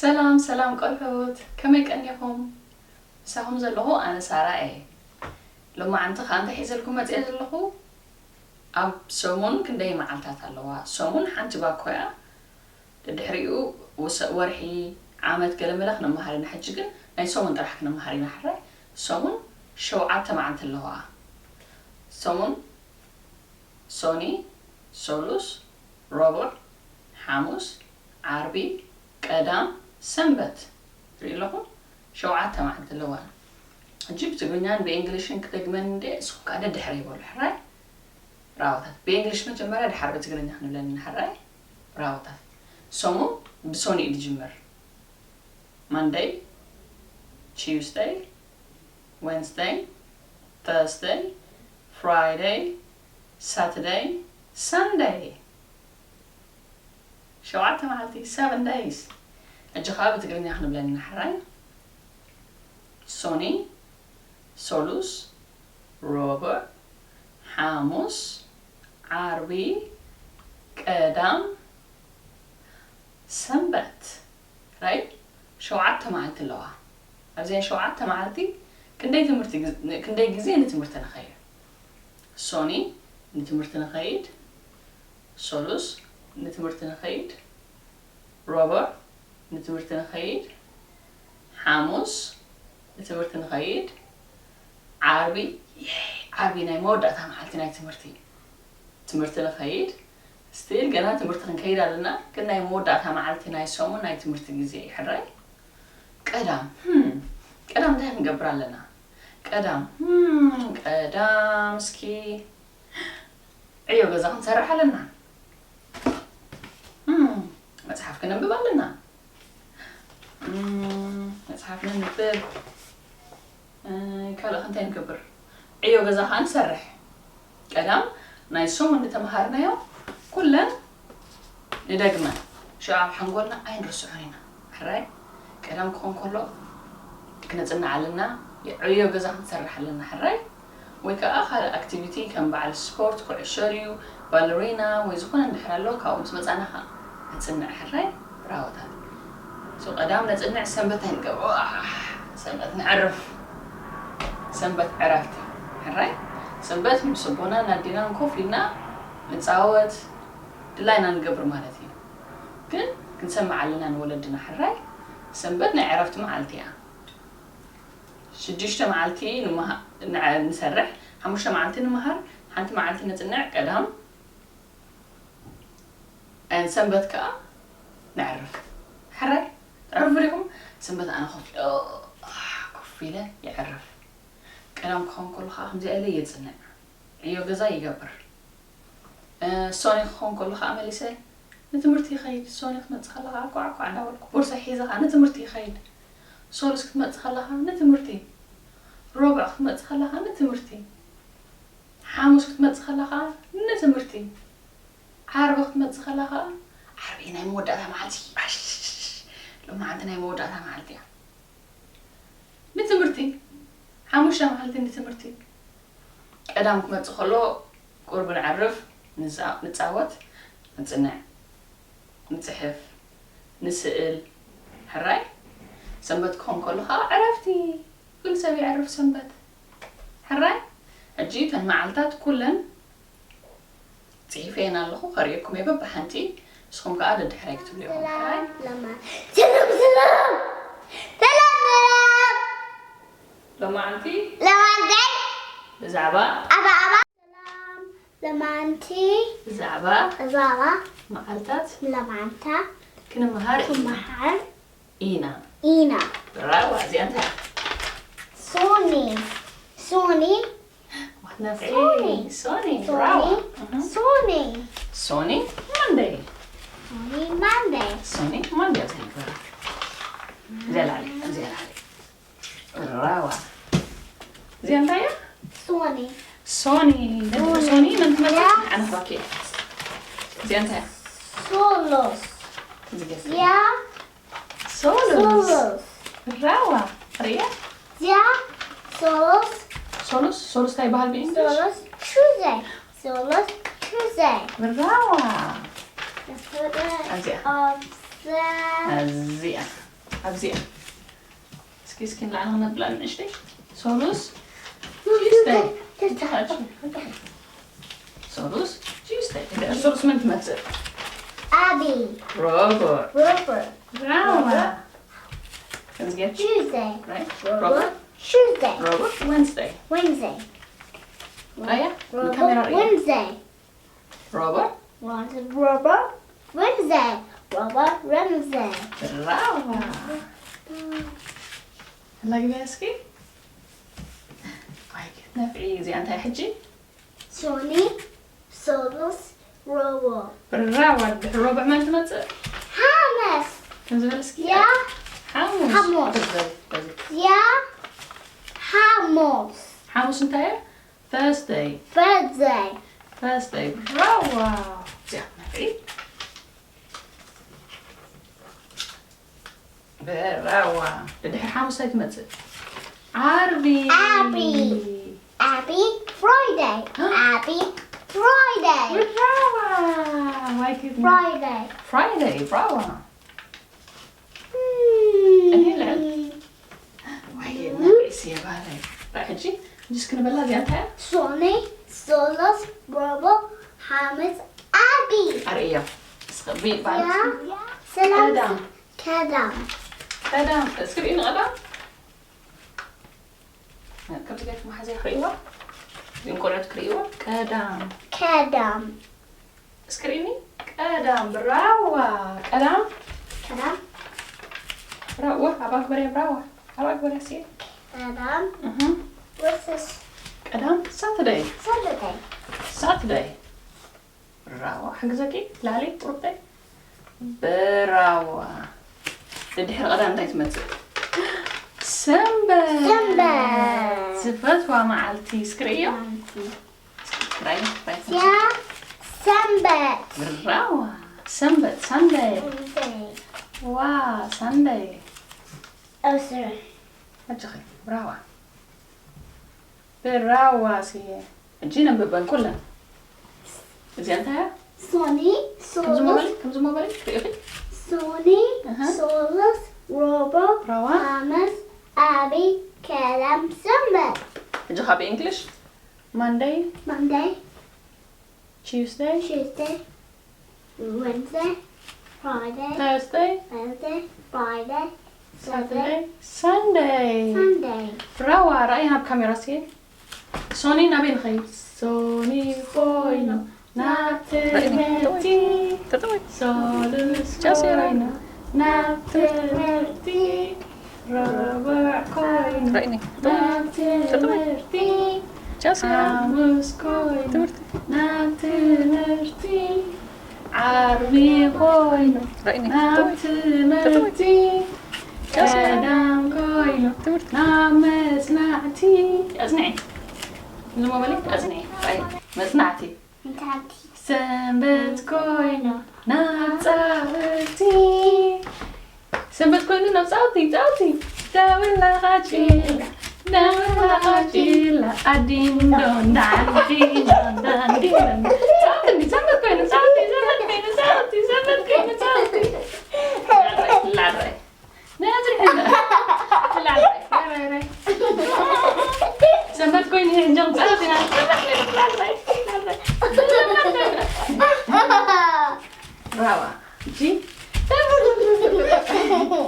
ሰላም ሰላም ቆልዑት፣ ከመይ ቀኒኹም? ምሳኹም ዘለኹ ኣነ ሳራ እየ። ሎማዓንቲ ኸኣ እንታይ ሒዘልኩም መፂአ ዘለኹ? ኣብ ሰሙን ክንደይ መዓልታት ኣለዋ? ሰሙን ሓንቲ ባኮ እያ። ደድሕሪኡ ወሰ- ወርሒ፣ ዓመት፣ ገለመለ ክንመሃር ኢና። ሕጂ ግን ናይ ሰሙን ጥራሕ ክንመሃር ኢና። ሕራይ፣ ሰሙን ሸውዓተ መዓልቲ ኣለዋ። ሰሙን ሶኒ፣ ሶሉስ፣ ሮቡዕ፣ ሓሙስ፣ ዓርቢ፣ ቀዳም፣ ሰንበት። ርኢ ኣለኹም፣ ሸውዓተ መዓልቲ ኣለዋ። ሕጂ ብትግርኛን ብእንግሊሽን ክደግመን እንዴ፣ እስኹም ከኣ ደድሕረይ በሉ። ሕራይ፣ ራዋታት ብእንግሊሽ መጀመርያ፣ ድሓር ብትግርኛ ክንብለኒ። ሕራይ፣ ራዋታት ሰሙን ብሶኒ እዩ ዝጅምር። ማንደይ፣ ቲዩስደይ፣ ዌንስደይ፣ ተርስደይ፣ ፍራይደይ፣ ሳተርደይ፣ ሰንደይ። ሸውዓተ መዓልቲ፣ seven days። ሕጂ ኸኣ ብትግርኛ ክንብለኒ። ሕራይ፣ ሶኒ፣ ሶሉስ፣ ሮቡዕ፣ ሓሙስ፣ ዓርቢ፣ ቀዳም፣ ሰንበት። ራይት፣ ሸውዓተ መዓልቲ ኣለዋ። ኣብዚኣን ሸውዓተ መዓልቲ ክንደይ ትምህርቲ ግዝ- ን- ክንደይ ግዜ ንትምህርቲ ንኸይድ? ሶኒ ንትምህርቲ ንኸይድ፣ ሶሉስ ንትምህርቲ ንኸይድ፣ ሮቡዕ ንትምህርቲ ንኸይድ፣ ሓሙስ ንትምህርቲ ንኸይድ፣ ዓርቢ፣ የይ፣ ዓርቢ ናይ መወዳእታ መዓልቲ ናይ ትምህርቲ። ትምህርቲ ንኸይድ፣ ስቲል ገና ትምህርቲ ክንከይድ ኣለና፣ ግን ናይ መወዳእታ መዓልቲ ናይ ሰሙን ናይ ትምህርቲ ግዜ እዩ። ሕራይ፣ ቀዳም፣ ህም፣ ቀዳም እንታይ ክንገብር ኣለና? ቀዳም፣ ህም፣ ቀዳም እስኪ ዕዮ ገዛ ክንሰርሕ ኣለና። ህም፣ መጽሓፍ ክነንብብ ኣለና። እም፣ መጽሓፍ ነንብብ። እ፣ ካልእ ከ እንታይ ንገብር? ዕዮ ገዛ ከኣ ንሰርሕ። ቀዳም ናይ ሰሙን ንተምሃርናዮ ኩለን ንደግመን። ሽዑ ኣብ ሓንጎልና ኣይንርስዖን ኢና። ሕራይ፣ ቀዳም ክኾን ከሎ ክነጽንዕ ኣለና፣ ዕዮ ገዛ ክንሰርሕ ኣለና። ሕራይ፣ ወይ ከኣ ካልእ ኣክቲቪቲ ከም በዓል ስፖርት፣ ኩዕሾ ድዩ፣ ባለሪና ወይ ዝኾነ እንድሕር ኣሎ፣ ካብኡ ምስ መጻና ከኣ ነጽንዕ። ሕራይ፣ ብራቮታት። ሶ ቀዳም ነጽንዕ፣ ሰንበት እንታይ ንገብሮ? ኣሕ፣ ሰንበት ነዕርፍ። ሰንበት ዕረፍቲ። ሕራይ፣ ሰንበት ምስ ኣቦናን ኣዴናን ኮፍ ኢልና ንጻወት፣ ድላይና ንገብር ማለት እዩ። ግን ክንሰምዕ ኣለና ንወለድና። ሕራይ፣ ሰንበት ናይ ዕረፍቲ መዓልቲ እያ። ሽዱሽተ መዓልቲ ንመሃ- ንዐ- ንሰርሕ፣ ሓሙሽተ መዓልቲ ንመሃር፣ ሓንቲ መዓልቲ ነጽንዕ፣ ቀዳም፣ እ፣ ሰንበት ከኣ ነዕርፍ። ሕራይ፣ ተዕርፉ ዲኹም? ሰንበት ኣነ ኮፍ ኢለ፣ ኮፍ ኢለ የዕርፍ። ቀዳም ክኸውን ከሎ ከኣ ከምዚኣ ኢለ የጽንዕ። ዕዮ ገዛ ይገብር። እ፣ ሶኒ ክኸውን ከሎ ከኣ መሊሰ ንትምህርቲ ይኸይድ። ሶኒ ክትመጽእ ከላ ከኣ ኳዕ ኳዕ እንዳበልኩ ቦርሳ ሒዘ ከኣ ንትምህርቲ ይኸይድ። ሶሉስ ክትመጽእ ከላ ከኣ ንትምህርቲ። ሮቡዕ ክትመጽእ ከላ ከኣ ንትምህርቲ። ሓሙስ ክትመጽእ ከላ ከኣ ንትምህርቲ። ዓርቢ ክትመጽእ ከላ ከኣ ዓርቢ ናይ መወዳእታ መዓልቲ። ኣሽ፣ ሎማዓንቲ ናይ መወዳእታ መዓልቲ እያ። ንትምህርቲ፣ ሓሙሽተ መዓልቲ ንትምህርቲ። ቀዳም ክመጽእ ከሎ ቁሩብ ነዕርፍ፣ ንጻ- ንጻወት፣ ንጽንዕ፣ ንጽሕፍ፣ ንስእል። ሕራይ፣ ሰንበት ክኾን ከሎ ከኣ ዕረፍቲ። ኩሉ ሰብ የዕርፍ ሰንበት። ሕራይ፣ ሕጂ እተን መዓልታት ኩለን ጽሒፈየን ኣለኹ፣ ከርእየኩም እየ በብሓንቲ። ንስኹም ከኣ ደድሕረይ ክትብሉ ኢኹም። ሰላም፣ ለማ-፣ ሰላም፣ ሰላም። ሰላም፣ ሰላም። ሎማዓንቲ ለማንታይ ብዛዕባ ኣባ፣ ኣባ። ሰላም፣ ለማንቲ ብዛዕባ ብዛዕባ መዓልታት ለማንታ ክንመሃር ኢና። ክንመሃር ኢና። ኢና። ብራዋ፣ እዚኣ እንታይ እያ? ሶኒ፣ ሶኒ፣ ማትነፍዒ። ሶኒ። ሶኒ፣ ሶኒ። ብራዋ። እህ። ሶኒ። ሶኒ ማንደይ። ሶኒ ማንደይ። ሶኒ ማንደይ፣ እዚኣ እንታይ እያ? እዚኣ ላዕሊ፣ እዚኣ ላዕሊ። ብራዋ። እዚኣ እንታይ እያ? ሶኒ። ሶኒ። ነቲ ሶኒ። ሶኒ መን ትመጽእ? ያ። ኣነ ክባኪ እየ። እዚኣ እንታይ እያ? ሶሎስ። እዚኣ። ያ። ሶሎስ። ሶሎስ። ብራዋ። ሪያ። ያ። ሶሎስ። ሶሎስ፣ ሶሎስ እንታይ ይበሃል ብእንግሊሽ? ሶሎስ ቹዘይ። ሶሎስ ቹዘይ። ብራዋ። እዚኣ። ኣብዛ። እዚኣ። ኣብዚኣ እስኪ እስኪ ንላዕሊ ክነብላ ንእሽተይ። ሶሉስ ቲዩስደይ። ሶሉስ ቲዩስደይ። ድሕሪ ሶሉስ መን ትመጽእ? Abby. ሮቦት። Robert. ራዋ። ከምዚ ጌርኪ። Tuesday. ራይት። Robert. ሮቦት። Tuesday. ሮቦት። ወንስደይ። Wednesday. ራያ። Robert. ካሜራ ራያ። Wednesday. ሮቦት። Robert. Robert. Wednesday. Robert. Wednesday. ራዋ። ኣላግቢያ እስኪ። ኣይ ነፍዒ እዚኣ እንታይ ሕጂ? ሶኒ። ሶሉስ። ሮቦ። ራዋ። ድሕሪ ሮቡዕ መን ትመጽእ? ሓመስ። ከም ዝበለ እስኪ። ያ። ሓሙስ። ሓሙስ። በዚ፣ በዚ። ያ። ሓሙስ። ሓሙስ እንታይ እያ? Thursday። Thursday. Thursday። ራዋ። እዚኣ ነፍዒ። ብራዋ። ድሕሪ ሓሙስ እንታይ ትመጽእ? ዓርቢ። ዓርቢ። Abby. Friday. Abby. Friday. ብራዋ። ዋይ ኪድ Friday. Friday። ብራዋ። Hmm. እኔ ልዕል። ዋይ ነብዒ ስየባለይ። ራይ ሕጂ ሕጂ እስኪ ንበላ እዚኣ እንታይ እያ? ሶኒ። ሶሉስ። ሮቦ። ሓሙስ። ኣቢ። ኣርእዮ። እስኪ ቢ-፣ ባል-፣ ያ። ሰላም። ቀዳም። ቀዳም። ቀዳም። እስኪ ርእዩ ንቀዳም። ከምዚ ጌርኩም ሓዘ ክርእይዋ። እዚኦም ቆልዑት ክርእይዋ። ቀዳም። ቀዳም። እስኪ ርእይኒ። ቀዳም። ብራዋ። ቀዳም። ቀዳም። ብራዋ። ኣባ ግበርያ ብራዋ። ኣባ ግበርያ ሲል። ቀዳም። እህ። ወስስ። ቀዳም። ሳተርደይ። ሳተርደይ። ሳተርደይ። ብራዋ። ሕግዘኪ። ላሊ። ቁርብተይ። ብራዋ። ድሕሪ ቀዳም እንታይ ትመጽእ? ሰንበት። ሰንበት። ዝፈትዋ መዓልቲ። እስኪ ርእዮ። ራይ፣ ራይ። ያ። ሰንበት። ብራዋ። ሰንበት፣ ሳንደይ። ሰንበት። ዋ፣ ሳንደይ። ኣስር። ኣጆኺ፣ ብራዋ። ብራዋ፣ ስየ። ሕጂ ነንብበን ኩለን። እዚኣ እንታይ እያ? ሶኒ። ከምዚ ሞባይል፣ ሶሉስ። ከምዚ ሞባይል፣ ርእኺ? ሶኒ። ኣሃ። ሶሉስ። ሮቦ። ብራዋ። ሓመስ። ኣቢ። ቀዳም። ሰንበት። ሕጂ ካብ እንግሊሽ፣ ማንደይ፣ ማንደይ። ቲዩስደይ፣ ቲዩስደይ። ወንስደይ። ፍራይደይ። ተርስደይ፣ ተርስደይ። ፍራይደይ። ሳተርደይ፣ ሳንደይ። ሳንደይ። ብራዋ፣ ራእይ ናብ ካሜራ እስኪ። ሶኒ ናበይ ንኸይድ? ሶኒ ኮይኑ ናብ ትምህርቲ። ሶሉስ ኮይኑ ናብ ትምህርቲ። ረቡዕ ኮይኑ ናብ ትምህርቲ። ሓሙስ ኮይኑ ናብ ትምህርቲ። ዓርቢ ኮይኑ ናብ ትምህርቲ። ቀዳም ኮይኑ ናብ መጽናዕቲ። ኣጽንዒ። እዚ ሞባይል ኣጽንዒ። ኣይ፣ መጽናዕቲ። መጽናዕቲ። ሰንበት ኮይኑ ናብ ጻውቲ። ሰንበት ኮይኑ ናብ ጻውቲ፣ ጻውቲ። ዳውላ ቃጭላ፣ ዳውላ ቃጭላ። ኣዲን ዶን ዳን፣ ዲን ዶን ዳን፣ ዲን ዶን። ጻውቲ እንዲ፣ ሰንበት ኮይኑ ጻውቲ፣ ሰንበት ኮይኑ ጻውቲ፣ ሰንበት ኮይኑ ጻውቲ። ላዕል ራይ፣ ላዕል ራይ። ነዚ ሕነ። ላዕል ራይ፣ ራይ፣ ራይ፣ ራይ። ሰንበት ኮይኑ ይሄ እንጀም ጻውቲ ና፣ ላዕል ራይ፣ ላዕል ራይ። ብራዋ። እሺ።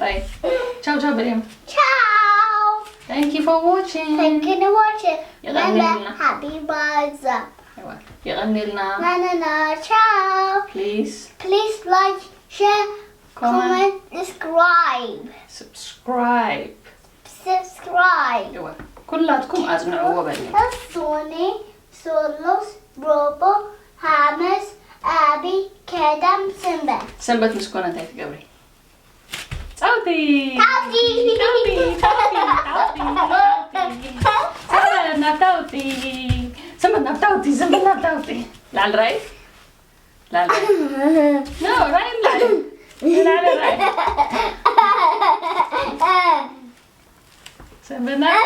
ባይ። ቻው ቻው በልዮም። ቻው። Thank you for watching. Thank you for watching. የቐንየልና። Happy birthday. ኣይዋ፣ የቐንየልና። Na na na. Ciao. Please Please like, share, comment, comment, subscribe. Subscribe. Subscribe. ኣይዋ፣ ኩላትኩም ኣጽንዕዎ በልዮም። ሶኒ፣ ሶሉስ፣ ሮቦ፣ ሓመስ፣ ኣቢ፣ ቀዳም፣ ሰንበት። ሰንበት ምስ ኮነ እንታይ ትገብሪ? ጻውቲ። ጻውቲ። ጻውቲ፣ ጻውቲ፣ ጻውቲ፣ ጻውቲ። ሰንበት ናብ ጻውቲ። ሰንበት ናብ ጻውቲ፣ ሰንበት ናብ ጻውቲ። ላዕል ራይ። ላዕል ራይ። No፣ ራይ ላዕል። ላዕል ራይ። ሰንበት ናብ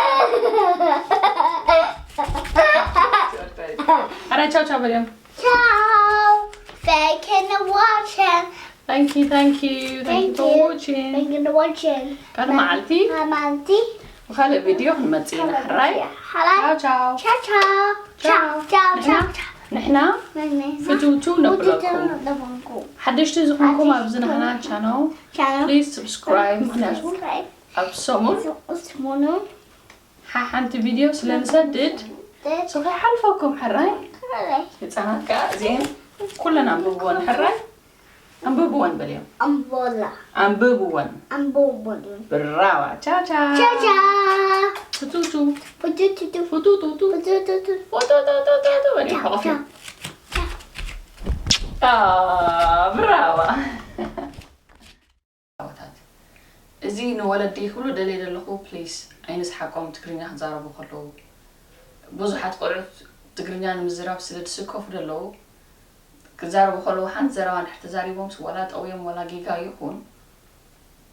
ኣረ ቻው ቻው በልዮም። Ciao. Thank you for watching. Thank you, thank you, thank you Thank for you. watching. Thank you for watching. ካልእ መዓልቲ ማማንቲ ብኻልእ ቪድዮ ክንመጽእ ኢና። ሕራይ ሓራይ ቻው ቻው ቻው ቻው ቻው ቻው ቻው ንሕና ፍትውትው ነብለኩም። ሓደሽቲ ዝኾንኩም ኣብዚ ናህና ቻናል ቻው please subscribe፣ ምክንያቱ ኣብ ሰሙን ስሙኑ ሓሓንቲ ቪድዮ ስለ ንሰድድ ሰው ከይሓልፈኩም። ሕራይ ህፃናት ከዓ እዚአን ኩለን ኣንብብወን። ሕራይ ኣንብብወን በልዮም። ኣምቦላ ኣንብብወን። ኣምቦቦሉ ብራዋ ቻቻ ቻቻ ፍቱቱ ፉቱቱቱ ፍቱቱቱ ፉቱቱቱ ፎቶቶቶቶ በልዮም። ሓቆፍዮም። ብራዋ። ኣወታት፣ እዚ ንወለዲ ክብሉ ደልየ ዘለኹ፣ ፕሊስ ኣይንስሓቆም። ትግርኛ ክዛረቡ ከለዉ ብዙሓት ቆልዑት ትግርኛ ንምዝራብ ስለ ዝስከፉ ዘለዉ፣ ክዛረቡ ከለዉ ሓንቲ ዘረባ እንድሕር ተዛሪቦም፣ ዋላ ጠውዮም ዋላ ጌጋ ይኹን፣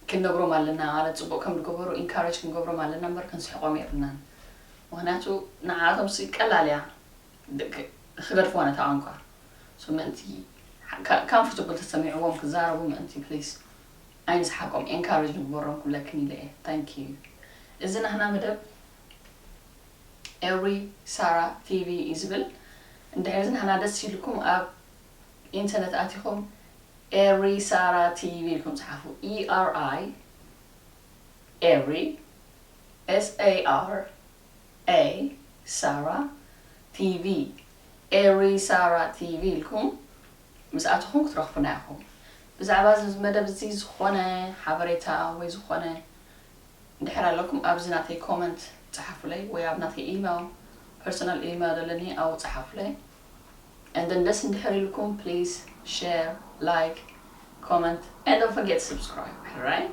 ክንነግሮም ኣለና። ማለት ፅቡቅ ከም ዝገበሩ ኢንካሬጅ ክንገብሮም ኣለና እምበር ክንስሕቆም የብልናን። ምክንያቱ ንዓኣቶም ሲ ቀላል እያ። ክገድፍዋ ነታ ቋንቋ። ምእንቲ ካምፎርታብል ተሰሚዕዎም ክዛረቡ ምእንቲ ፕሊስ ኣይንስሓቆም። ኤንካሬጅ ንግበሮም ክብለክን ኢለ እየ። ታንክ ዩ። እዚ ናህና መደብ ኤሪ ሳራ ቲቪ እዩ ዝብል። እንድሕር እዚ ናህና ደስ ኢልኩም ኣብ ኢንተርነት ኣቲኹም ኤሪ ሳራ ቲቪ ኢልኩም ጸሓፉ። E R I ኤሪ S A R A ሳራ ቲቪ ኤሪ ሳራ ቲቪ ኢልኩም ምስ ኣተኹም ክትረኽቡና ኢኹም። ብዛዕባ እዚ መደብ እዚ ዝኾነ ሓበሬታ ወይ ዝኾነ እንድሕር ኣለኩም ኣብዚ ናተይ ኮመንት ጸሓፉለይ ወይ ኣብ ናተይ ኢሜል ፐርሰናል ኢሜል ዘለኒ ኣብኡ ጸሓፉለይ። And then ደስ እንድሕር ኢልኩም please share, like, comment and don't forget to subscribe. Right?